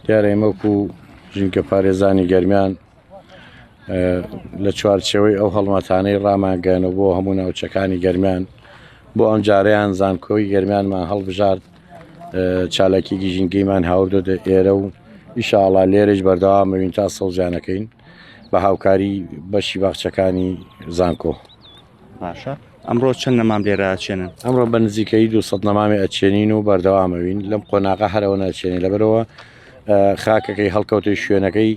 دیارە ئێمە وەکو ژینگە پارێزانی گەرمیان لە چوارچێوەی ئەو هەڵمەتانەی ڕامانگەیانەوە بۆ هەموو ناوچەکانی گەرمیان بۆ ئەم جارەیان زانکۆی گەرمیانمان هەڵبژارد چالاکیکی ژینگەیمان هاوردۆتە ئێرە و ئیشاڵا لێرەش بەردەوامەوین تا سەوزیانەکەین بە هاوکاری بەشی باخچەکانی زانکۆ. باشە ئەمڕۆ چەند نەمام لێرە ئەچێنن؟ ئەمڕۆ بە نزیکەیی 200 نەمامی ئەچێنین و بەردەوامەوین لەم قۆناغە هەرەوە ناچێنین لەبەرەوە خاکەکەی هەڵکەوتەی شوێنەکەی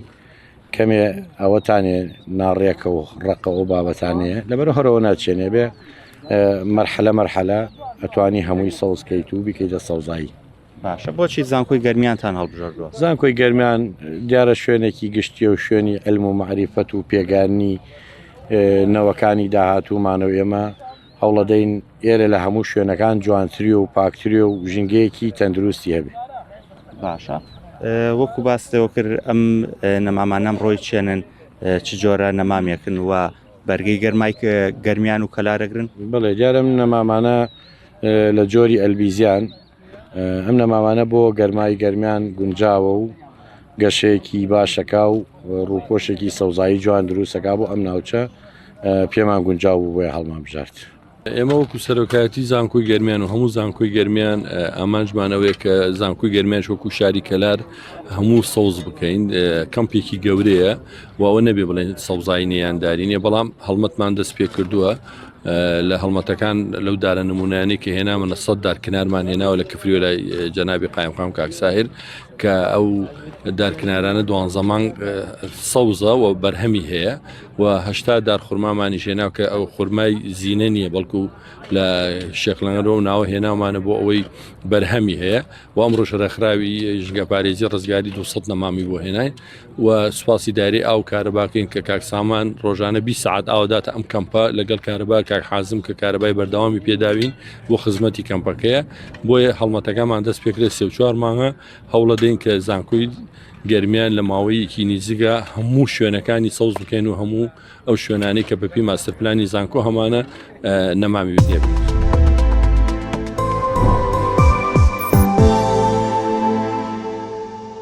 کەمێ ئەوەتانێ ناڕێکە و ڕقە و بابەتانەیە لەبەر هەرەوە ناچێنێ بێ مەرحەلە مەرحەلە ئەتوانی هەمووی سەوزکەیت و بیکەیتە سەوزایی. باشە بۆچی زانکۆی گەرمیانتان هەڵبژاردووە؟ زانکۆی گەرمیان دیارە شوێنێکی گشتیە و شوێنی علم و مەعریفەت و پێگانی نەوەکانی داهاتوومانە و ئێمە هەوڵەدەین ئێرە لە هەموو شوێنەکان جوانتری و پاکتری و ژینگەیەکی تەندروستی هەبێ. باشە وەکو باستەوە کرد ئەم نەمامانەم ڕۆی چێنن چ جۆرە نەمامێکن و بەرگەی گەرمای گەرمیان و کەلارەگرن؟ بڵێ دیارە ئەم نەمامانە لە جۆری ئەلبیزیان ئەم نەمامانە بۆ گەرمای گەرمیان گونجاوە و گەشەیەکی باشەکا و ڕووپۆشێکی سەوزایی جوان دروستەکا بۆ ئەم ناوچە پێمان گونجاو بوو بۆیە هەڵمان بژارد. ئێمە وەکو سەرۆکایەتی زانکۆی گەرمیان و هەموو زانکۆی گەرمیان ئامانجمان ئەوەیە کە زانکۆی گەرمیانش وەکو شاری کەلار هەموو سەوز بکەین کەمپێکی گەورەیە و ئەوە نەبێ بڵێن سەوزایی نیان داری نیە بەڵام هەڵمەتمان دەست پێ کردووە لە هەڵمەتەکان لەو دارە نمونانەی کە هێنامە سە دار کنارمان هێناوە لە کفری لای جەنابی قایمقام کاک ساهر کە ئەو دارکنارانە دوانزە مانگ سەوزە و بەرهەمی هەیە و هەشتا دار خورمامانی ژێناو کە ئەو خورمای زیینە نییە بەڵکو لە شێخلەنگەرەوە ناوە هێناومانە بۆ ئەوەی بەرهەمی هەیە و ئەمڕۆش ڕێکخراوی ژینگەپارێزی ڕزگاری 200 نەمامی بۆ هێناین و سوپاسی دایرەی ئاو کارەباکەین کە کاک سامان ڕۆژانە 20 سعات ئاو داتە ئەم کەمپە لەگەڵ کارەبا کاک حازم کە کارەبای بەردەوامی پێداوین بۆ خزمەتی کەمپەکەیە بۆیە هەڵمەتەکەمان دەست پێکرێت سێ و چوار مانگە هەوڵەدەین کە زانکۆی گەرمیان لە ماوەیەکی نیزیکە هەموو شوێنەکانی سەوز بکەین و هەموو ئەو شوێنانەی کە بەپی ماستەرپلانی زانکۆ هەمانە نەمامی بێت.